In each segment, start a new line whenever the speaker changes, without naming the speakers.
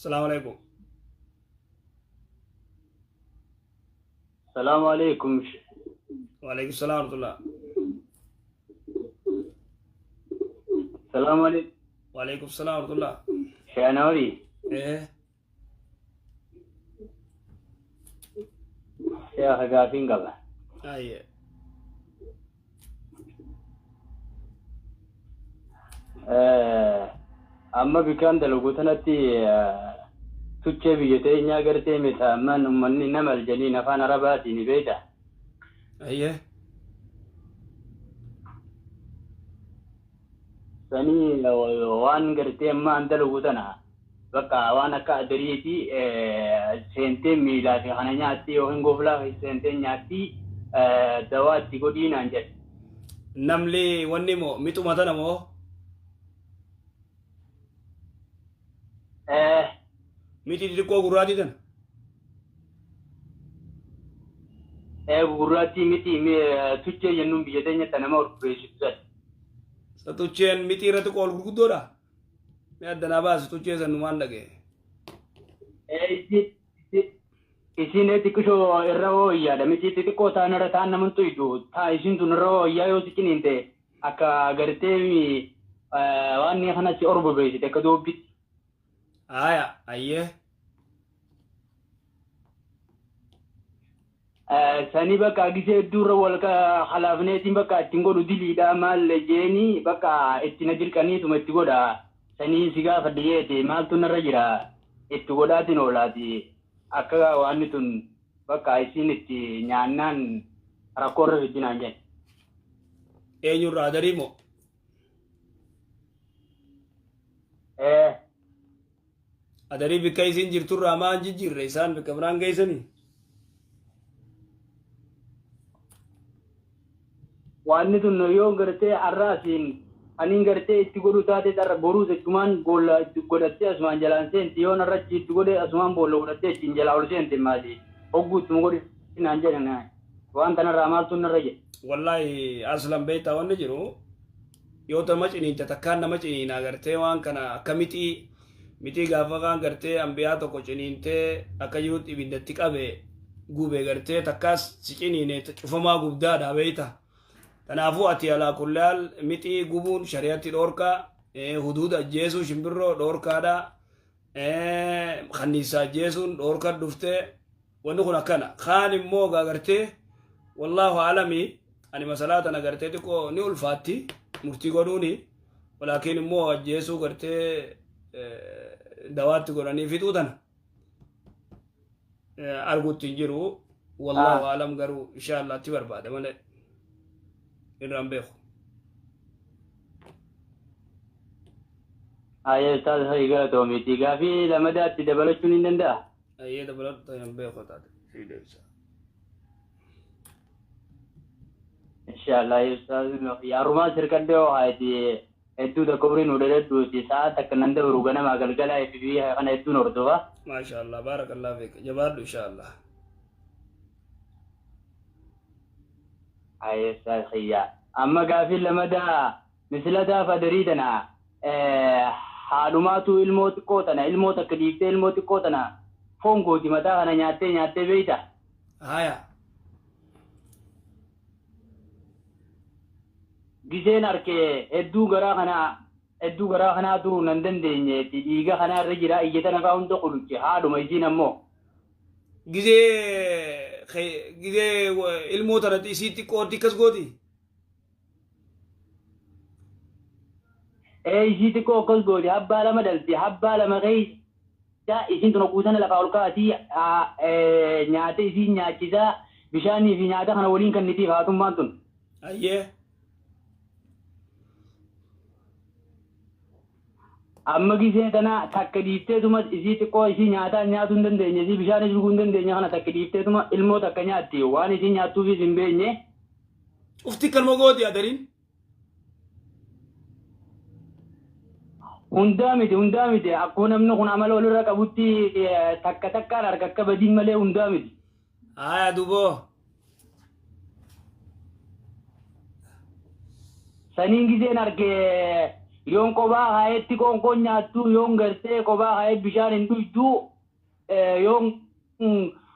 Salaamu alaikum.
Salaamu alaikum.
Waalaikum salaam warahmatullah.
Salaamu alaikum.
Waalaikum salaam warahmatullah.
Shaanawari.
Eh,
Sheekha gaafiin qaba.
Aye.
Amma bikaan dalagu tanatti tuchee biyya teenyaa gartee mita ammaan uummanni nama aljaniin afaan arabaatiin ni beekta.
Aye.
Sanii waan gartee amma an dalagu tana bakka waan akka adariiti seentee miilaa fi kana nyaatti yookiin goflaa fi seentee nyaatti dawaa itti godhii naan jedhe.
Namli wanni moo mixuma tana moo? Mixii xixiqqoo gurraatii tana?
Gurraattii miti tuchee jennuun biyya teenyatti nama orbeessitu sana.
Sa tucheen mixii irratti qool gurguddoodha? Mee addanaa baasi tuchee san numaan dhagee.
Isiin xiqqishoo irra hooyyaadha. Mixii xixiqqoo ta'an irra ta'an nama tuydu. Taa isiin tun irra hooyyaa yoo si ciniinte akka gartee waan kana si orba beeksite akka doobbitti.
Aya, ayyee.
Sanii bakka gisee hedduurra wal halaafneetiin bakka ittiin godhu diliidha maal jeeni bakka itti na dirqaniituma itti godha. Sanii si gaafadhe jeete maaltu narra jira itti godhaatiin oolaati akka waan tun bakka isiin itti nyaannaan rakkoo irra fidinaan jedhe.
Eenyurraa adarii moo? Adarii bikka isiin jirturraa maan jijjiirre isaan bikka biraan geessanii?
Wanni tun yoo gartee har'a asiin aniin gartee itti godhu taate har'a boruus achumaan boolla itti godhattee asumaan jalaan seenti yoon har'a achi itti godhe asumaan boolla godhattee achiin jalaa ol seenti maali hogguu ittuma godhi naan jedhan waan kanarraa maaltu narra jedhe.
Wallaahi aslan beektaa wanni jiru yoo nama ciniinte takkaan nama ciniinaa gartee waan kana akka mixii mixii gaafa kaan gartee ambiyaa tokko ciniintee akka jirutti ibiddatti qabe gube gartee takkaas si ciniine cufamaa gubdaadha beekta. Kanaafuu ati alaa kullaal mixii gubuun shari'atti dhoorkaa huduuda ajjeesuu shimbirroo dhoorkaadha kanniisaa ajjeesuun dhoorkaa dhuftee wanni kun akkana kaan immoo gaa gartee wallaahu alami ani masalaa tana gartee xiqqoo ni ulfaatti murtii godhuuni walaakiin immoo ajjeesuu gartee dawaatti godhanii fixuu tana arguutti hin jiru wallaahu alam garuu insha Allah itti barbaada malee irraan beeku.
Ayyee ustaaz galatoomiiti gaafii lamadaatti dabalachuun hin danda'a.
Ayyee dabaladhu hin beeku taate sii deebisa.
Inshallah ustaaz yaarumaa sirkadde oo haati hedduu takka umrii nu dheeradhuuti sa'a takka nan dabru ganamaa galgala FB kana hedduun hordofa.
Maasha Allah baarakallah fiik jabaadhu insha Allah.
Ayyee ustaaz xiyyaa. Amma gaafii lamadaa mislataa fadarii tana haadhumaatu ilmoo xiqqoo tana ilmoo takka dhiiftee ilmoo xiqqoo tana foon gooti mataa kana nyaattee nyaattee beeyta.
Haya.
Giseen arkee hedduu garaa kanaa hedduu garaa kanaa turuu nan dandeenyeeti dhiiga kanaa irra jira iyya tana fa'aa hunda quluche haadhuma isiin ammoo.
Gizee gizee ilmoo tana isii xiqqootti akkas gooti.
Ee isii xiqqoo akkas gooti habbaa lama dhalti habbaa lama keessa isiin tun kuusana lafaa ol kaatii nyaata isiin nyaachisaa bishaanii fi nyaata kana waliin kennitiif haatummaan tun.
Ayyee.
Amma gisee tana takka dhiifteetuma isii xiqqoo isii nyaataa nyaatuu hin dandeenye isii bishaanis dhuguu hin dandeenye kana takka dhiifteetuma ilmoo takka nyaatti waan isiin nyaattuufis hin beekne.
Cufti kalma gooti adariin.
Hundaa miti hundaa miti akkuma namni kun amala walirra qabutti takka takkaan harka akka badiin malee hundaa miti.
Haya duboo.
Saniin giseen arge yoon kophaa kaayetti qoonqoon nyaattu yoon gartee kophaa kaayee bishaan hin dhuydu yoon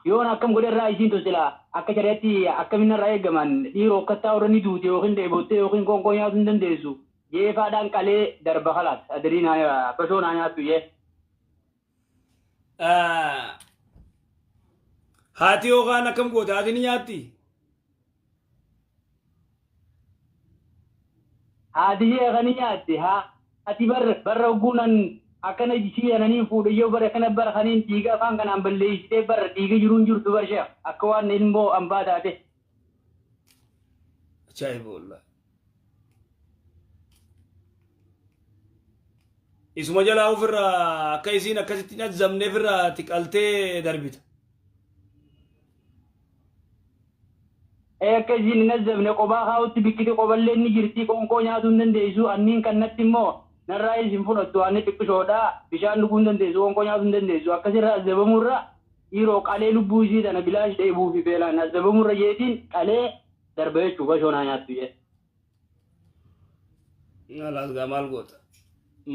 yoon akkam godhe irraa isiin tosila akka shari'atti akkamin irraa eegaman dhiiroo akkattaa warra ni duute yookiin dheebottee yookiin qoonqoo nyaatu hin dandeessu jeefaadhaan qalee darba kalaas adirii naa bashoo naa nyaattu jee.
Haati yookaan akkam goote haati ni nyaatti?
Haati ishee kan ni nyaatti. Haati barra barra hogguunan akkana isii ananiin fuudhe yoo bara kana bara kaniin dhiiga afaan kanaan balleessitee bara dhiiga jiruun jirtu bar sheekh akka waan ilmoo ambaa taate.
Ajaa'iba wallahi. Isuma jalaa ofirraa akka isiin akkasitti hin azzamne ofirraa tiqaltee darbita.
Ee akka isiin hin azzabne qobaa kaa'utti bikkiti qoballee ni jirti qoonqoo nyaatuu hin dandeessu anniin kannatti immoo narraa isin fudhattu anni xiqqishoodha bishaan dhuguu hin dandeessu qoonqoo nyaatuu hin dandeessu akkasirra azzabamurra dhiiroo qalee lubbuu isii tana bilaash dheebuu fi beelaan azzabamurra jeetiin qalee darba jechuu bashoo naa nyaattu jee.
Alaas gaa maal goota?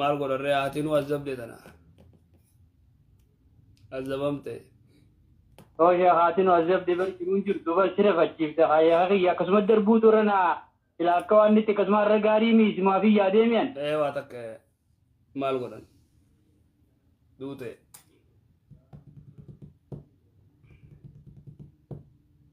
Maal godharree haati nu azzabde tana. Azzabamte.
Ooshee haati nu azzabde bar jiruun jirtu bar si rafachiifte hayyaa kiyya akkasuma darbuutu irra naa sila akka waan itti akkasuma irra gaarii miisumaa fi yaadee mi'an.
Ee waa takka maal godhan? Duute.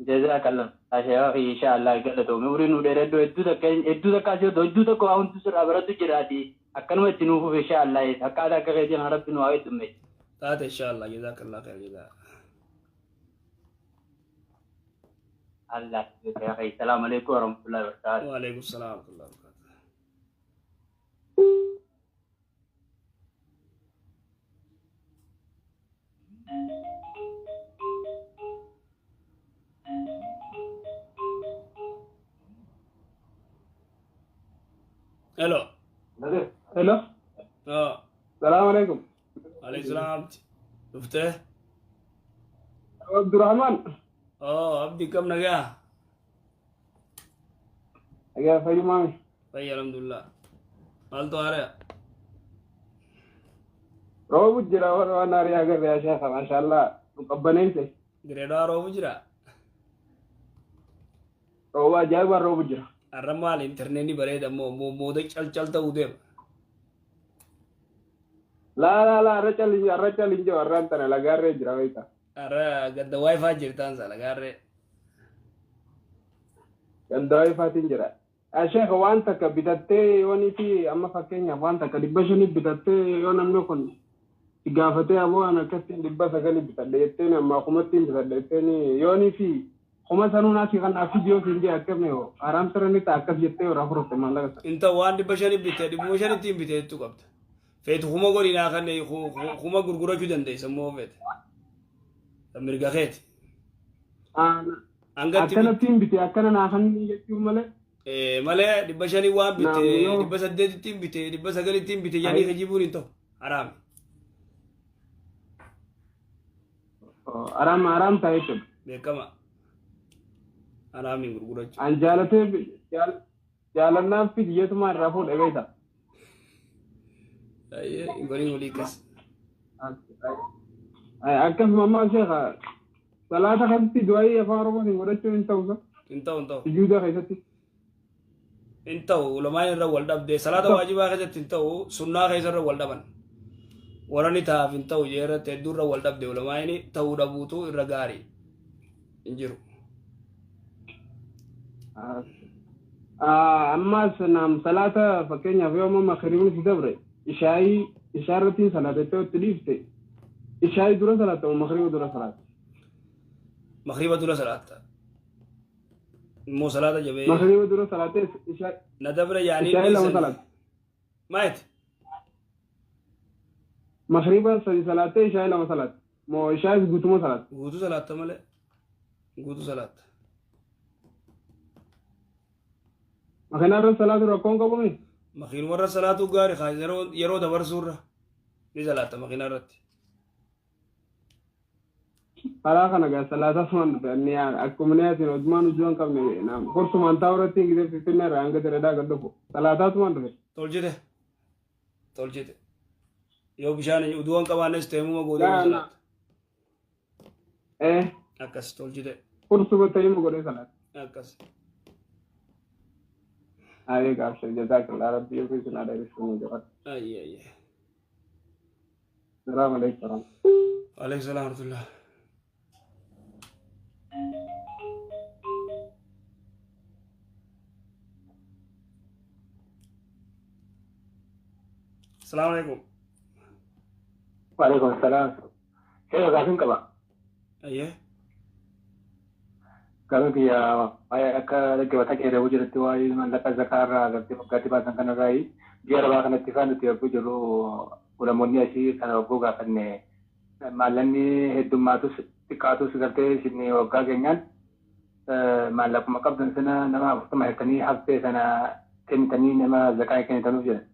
Jazakallah sheekha kiyya insha Allah galatoomi umrii nu dheeradhu hedduu takka hedduu takka asii hedduu takka waa hundi sirraa baratu jiraati akkanuma itti nuuf fufi insha Allah akkaataa akka keetiin rabbi nu haa heddummeessu.
Taate insha Allah jazakallah khair jazaa.
Allah sheekha kiyya salaamu alaikum warahmatullahi wabarakatuh.
Wa alaikum salaam wa rahmatullahi wa barakatuh. Hello.
Hello.
Oh,
Salaam alaikum.
alayhi salaam abdi. Dhuftee?
Abdurrahman.
Oh, abdi kam nagaa?
Egaa fayyumaami.
Fayya alhamdulillah. Maaltu haaraa?
Roobu jira warra waan aarii agarre yaa sheekha maashaallah nu qabbaneesse.
Direedhaa roobu jira?
Rooba ajaa'ibaan roobu jira.
Har'a maal intarneetni bareeda moo mooda cal cal ta'uu deema?
Laa laa laa har'a calli har'a calli hin jiru har'aan tana lagaarree jira beekta.
Har'a gadda waayifaa jirtaan sana gaarree.
Gadda waayifaatiin jira. Yaa sheekha waan takka bitattee yoonii fi amma fakkeenyaaf waan takka 500 bitattee yoo namni kun si gaafatee aboo an akkasiin 900 bitadhe jetteen amma kumattiin bitadhe jetteen yoonii fi kuma sanuu naasii kan naaf fidi yoo siin jee akkami hoo haaraam sirra ni ta'a akkas jettee yoo irraa fudhatte maallaqa sana.
Inta waan 500 bitte 500tti hin bite jechuu qabda. Feetu kuma godhi naa kan kuma gurgurachuu dandeessa immoo feete. Mirga keeti. Hangatti
Akkanatti hin bite akkana naa kan jechuun malee.
Malee 500 waan bitte
Naannoo.
800tti hin bite 900tti hin bite jedhanii kijibuun hin ta'u. Haraami.
Araam araam ta'a jechuudha.
Beekama. Haraamiin gurgurachuu.
An jaalatee jaalannaan fidi jetumaa irraa fuudhe beekta.
Ayyee hin godhin walii kas.
Akkasuma ammaa sheekha salaata keessatti du'aayii afaan Oromootiin godhachuun hin ta'u sa?
Hin ta'u hin ta'u.
Sujuuda keessatti.
Hin ta'u ulamaan irra wal dhabde salaata waajibaa keessatti hin ta'u sunnaa keessa irra wal dhaban. Warra ni ta'aaf hin ta'u jee irratti hedduu irra wal dhabde ulamaan ta'uu dhabuutu irra gaarii hin jiru.
Ammaas naam salaata fakkeenyaaf yoo amma makriibni si dabre ishaayii ishaa irratti salaata itti itti dhiifte ishaayii dura salaata moo makriiba dura salaata?
Makriiba dura salaatta. Immoo salaata jabee
Makriiba dura salaatee
na dabre yaanii
ishaayii lama
dhiisanii.
salaata.
Maayiti?
Makriiba sadi salaatee ishaayii lama salaata. Moo ishaayis guutuma salaata?
Guutuu salaatta malee. Guutuu salaatta.
Makiinaa irra salaatu rakkoon qabumi?
Makiinuma irra salaatuu gaari kaa yeroo yeroo dabarsuurra ni salaatta makiinaa irratti.
Karaa kana gaa salaatasumaan dhufe inni akkuma niyaatiin odumaan hojii hin qabne gorsumaan taa'u irratti gisee Finfinnee irraa hanga Diredaa gad dhufu salaataasumaan dhufe.
Tolchite. Tolchite. Yoo bishaan uduu hin qabaannes teemuma gootee
Yaa na.
salaatta.
Eh
Akkas tolchite.
kursuma teemuma godhee salaata.
Akkas.
Ayee gaafshe jazaakallaa rabbii yookiin sinaa dheeressuu nu jabaadha.
Ayyee ayyee.
Salaamu alaikum.
Waalaikum salaam warahmatullah. Salaamu alaikum.
Waalaikum salaam. Sheekh gaafiin qaba.
Ayyee.
Gaafiin kiyya waa'ee akka dhaggeeffataa keenya jirutti waa'ee maallaqa zakaa irraa gartee waggaatti baasan kanarraa biyya arabaa kanatti faan nuti yogguu jirru ulamoonni asii kana yogguu gaafanne maallaqni heddummaatus xiqqaatus gartee isin waggaa keenyaan maallaquma qabdan sana nama 40 hirtanii haftee sana kennitanii nama zakaa kennitanuuf jedhan.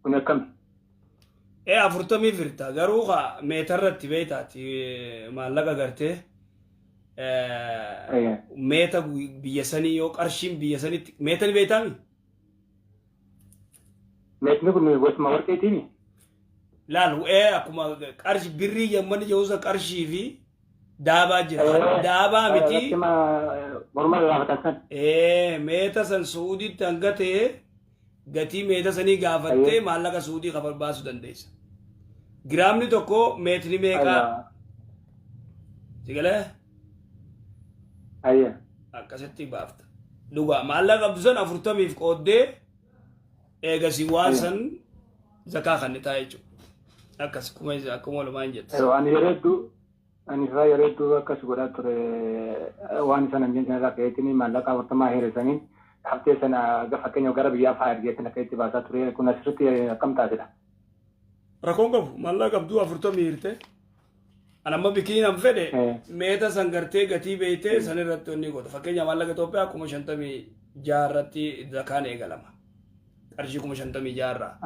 Kun akkami?
Ee 40 firta garuu ka meetarratti beektaati maallaqa gartee meeta biyya sanii yoo qarshiin biyya sanitti meeta ni beektaami?
Meetni kun gosuma warqeetiini?
Laal ee akkuma qarshi birrii yammanni jedhusa qarshii fi daabaa jira. Daabaa miti.
Morma gaafatan san.
Ee meeta san Suudiitti hanga ta'e gatii meeta sanii gaafattee maallaqa Suudii kafal baasuu dandeessa. Giraamni tokko meetni meeqaa? Si galee?
Ayya.
Akkasitti baafta. Dhugaa maallaqa qabdu san 40f qooddee eegasii waan san zakaa kan ta'a jechuudha. Akkas akkuma akkuma walumaan hin jettu.
Ani yeroo hedduu ani irraa yeroo hedduu akkas godhaa ture waan isaan hin jenne irraa ka'eetiin maallaqa 40 hirisanii haftee sana fakkeenyaaf gara biyyaa fa'aa ergeetiin akka itti baasaa ture kun asirratti akkam taasisa?
Rakkoon qabu maallaqa qabduu 40 hirte. Ani amma bikiin an fedhe meeta san gartee gatii beeytee san irratti wanni goota. Fakkeenya maallaqa Itoophiyaa 56,000 irratti zakaan eegalama. Qarshii 56,000 irraa.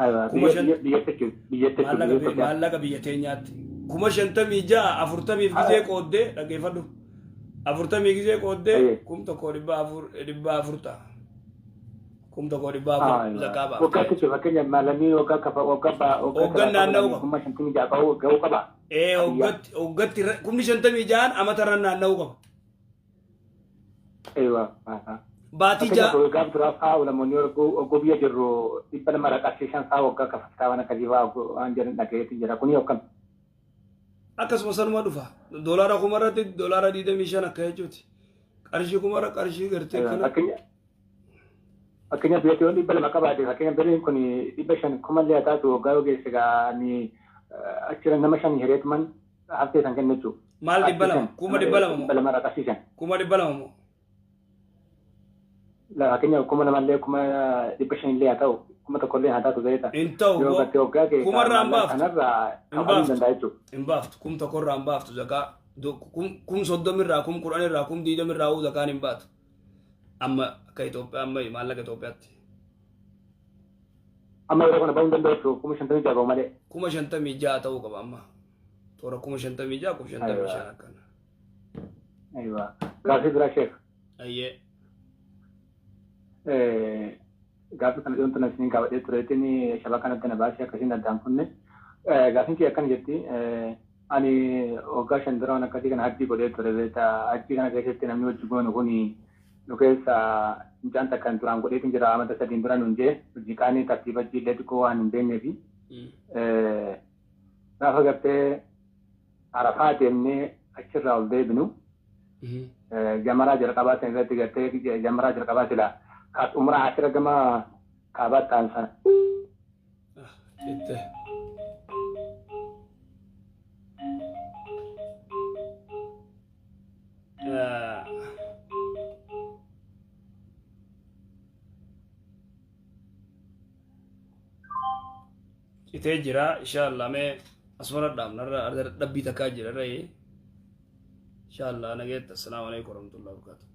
Maallaqa biyya teenyaatti. 56,000 40f gisee qooddee dhaggeeffadhu. 40 gisee qooddee 1,400 ta'a. 1,400 zakaa baafta.
Waggaatti fakkeenyaaf maallaqni waggaa kafa waggaa
Hoggan naanna'uu qaba.
56,000 gahuu qaba.
Ee hoggatti hoggatti 56,000 amata irra naanna'uu qaba. Baatii ja'a.
Fakkeenyaaf gaafa duraa fa'aa namoonni hogguu biyya jirru 200 qarshii 5 fa'aa waggaa kafaltaa waan akkasii fa'aa waan jedhan dhagayeetu jira. Kuni akkam?
Akkasuma sanuma dhufa. Doolaara kuma irratti doolaara 25 akka jechuuti. Qarshii kuma irra qarshii gartee kana.
Fakkeenya biyyatti yoo 200 qabaate fakkeenya birriin kun 500 kumallee haa taatu waggaa yoo geesse gaa ni achirra nama 5 hireetuman haftee san kenna jechuudha.
Maal 200? 200,000 moo?
200 irraa qarshii 5.
200,000 moo?
Fakkeenya 2,000llee 500,000llee haa ta'u 1,000llee haa taatu beekta.
Hin ta'u.
Yoo gartee waggaa kee
Kumarraa hin baaftu.
kanarraa
Hin
kafaluu
baaftu.
danda'a jechuudha.
Hin baaftu. 1,000rraa hin baaftu zakaa. 30,000rraa 10,000rraa 20,000rraa uu zakaan hin baatu. Amma akka Itoophiyaa amma maallaqa Itoophiyaatti.
Amma yeroo kana bahuu hin danda'u jechuudha 56,000 bahu malee.
56,000 ta'uu qaba amma. Toora 56,000 55,000 akkana.
Aywa. Gaaffii biraa sheek.
Ayyee.
Gaaffii kana dhiyoon tana isiniin gaafadhee tureetiin shabaa kanatti na baasee akkasiin addaan kunne. Gaaffiin kiyya akkana jetti. Ani waggaa 5 dura waan akkasii kana hajjii godhee ture beektaa. Hajjii kana keessatti namni hojii goonu kun nu keessa mucaan takka duraan godheetiin jira amata 3n dura nuun jee hojii kaanii tartiiba hajjii illee xiqqoo waan hin beeknee fi gaafa gartee Arafaa deemnee achirraa ol deebinu jamaraa jalqabaa san irratti gartee jamaraa jalqabaa sila ka xumuraa achirra gama kaabaatti ta'an sana.
Jette. Citee jira inshallah mee asuma dhaabna irra dhabbii takkaa jira irra inshallah nageetta. Assalaamu alaikum warahmatullahi wabarakatuh.